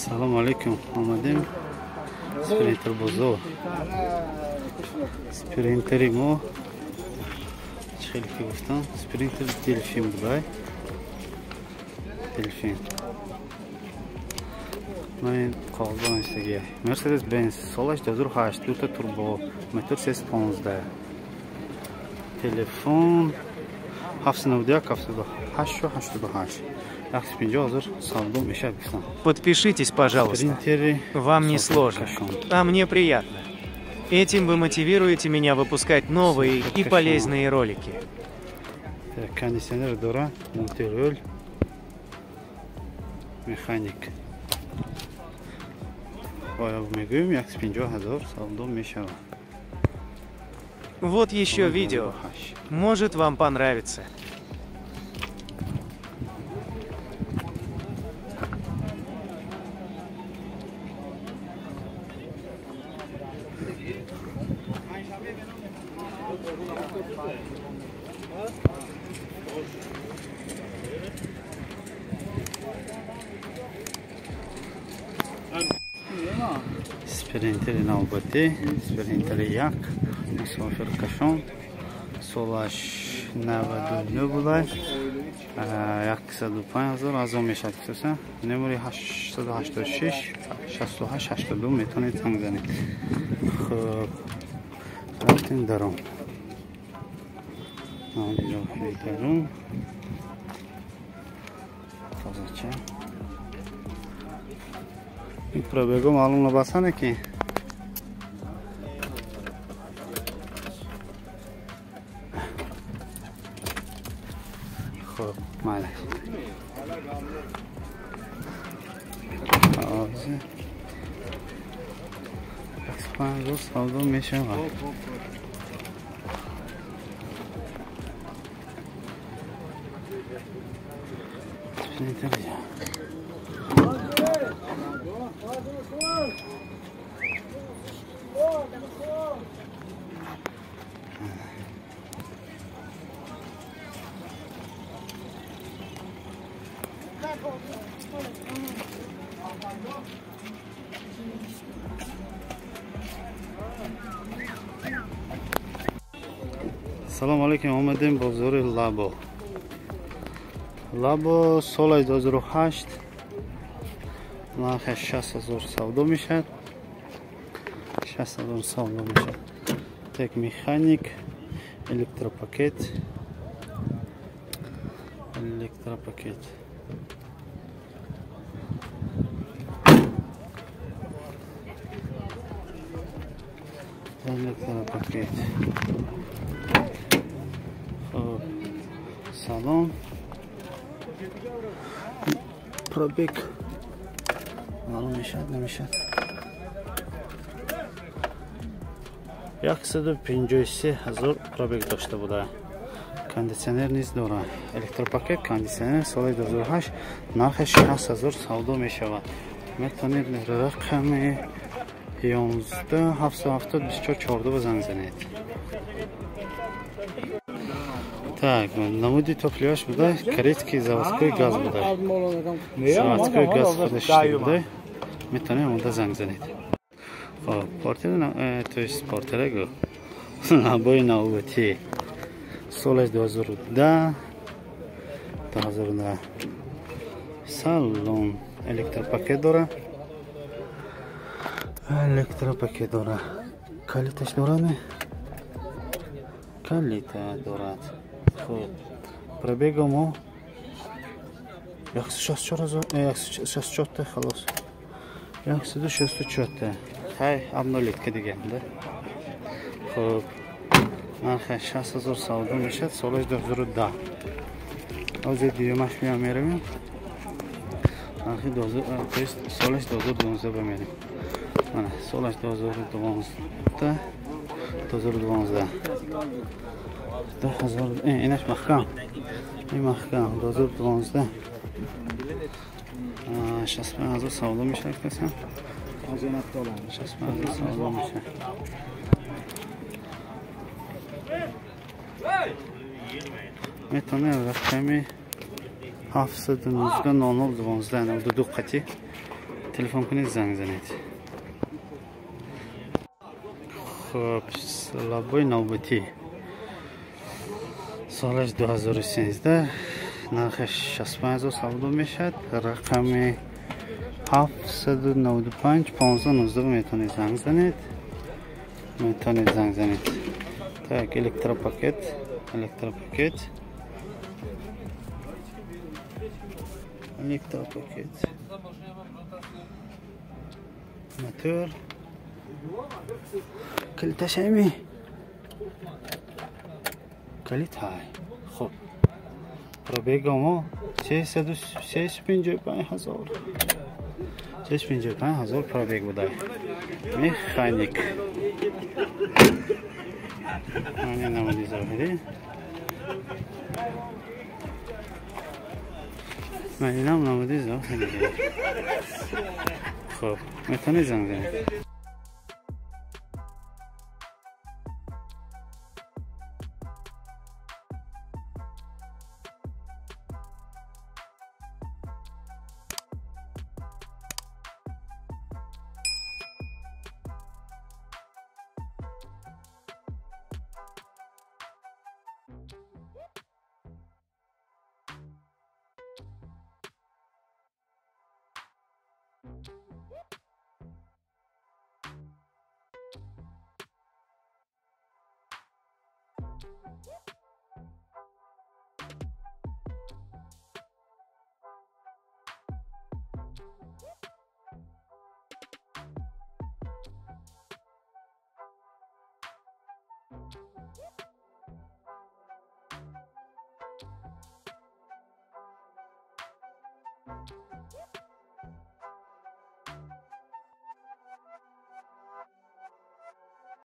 Салом алейкум, омадем Спринтер бозор. Спринтери мо хеле ки гуфтам, Спринтер Дельфин будай. Дельфин. Ман қоғазда навиштагия. Мерседес Бенз солаш 2008, дута турбо, мотор 315. Телефон 791 78 88. Подпишитесь, пожалуйста. Вам не сложно, а мне приятно. Этим вы мотивируете меня выпускать новые и полезные ролики. Кондиционер дора, мультируль, механик. Вот еще видео. Может, вам понравится. Спринтери навбатӣ, Спринтери як, мусофиркашон, солаш 99 будай, 105 000 азон мешавад хусусан. Номери 886 68 82 метавонед занг занед. Хуб, рафтем даром. Даром. Тозача. Ин пробего маълум набасане ки хуб майли. Ҳозир 150 савдо мешавад. Салом алейкум, омадем бозори Лабо. Лабо соли 2008, нархаш 60 000 савдо мешавад. 60 000 савдо мешавад. Так, механик, электропакет. Электропакет. Электропакет. Салон. Пробег маълум мешавад, намешавад. 153 000 пробег дошта буда. Кондиционер низ дорад. Электропакет, кондиционер соли 2008, нархаш 60 000 савдо мешавад. Метавонед рақами 11 770 24 14 занг занед. Так, намуди топливаш буда, корейский заводской газ буда. Заводской газ худаш буда. Метавонед онда занг занед. Хоб, портер, то есть портерего. Набои навбатӣ. Солаш 2010, 2010. Салон электропакет дора. Электропакет дора. Калиташ дора не? Калита дорад. Хуб, пробега мо 164 та халос. 164 та. Хай, обнулитка деганда. Хуб, нархаш 60 000 савдо мешавад, солаш 2010. Ҳозир дуюмаш меям меравем. Нархи 2000, то есть солаш 2012 ба мерем. Мана, солаш 2012, 2012. 2000, инаш маҳкам. Ин маҳкам 2012. 65 000 савдо мешавад касан. 65 000 савдо мешавад. Метавонед рақами 719 00 12 92 қатӣ Телефон кунед, занг занед. Хуб, лабои навбатӣ солаш 2013, нархаш 65 000 савдо мешавад. Рақами 795 15 19 метавонед занг занед. Метавонед занг занед. Так, электропакет, электропакет, электропакет, мотор, калиташами, калит ҳай. Хуб, пробега мо 355 ҳазор, 355 ҳазор пробег буда. Механик. Мани намуди зоҳирӣ. Манинам намуди зоҳирӣ. Хуб, метавонед занг занед.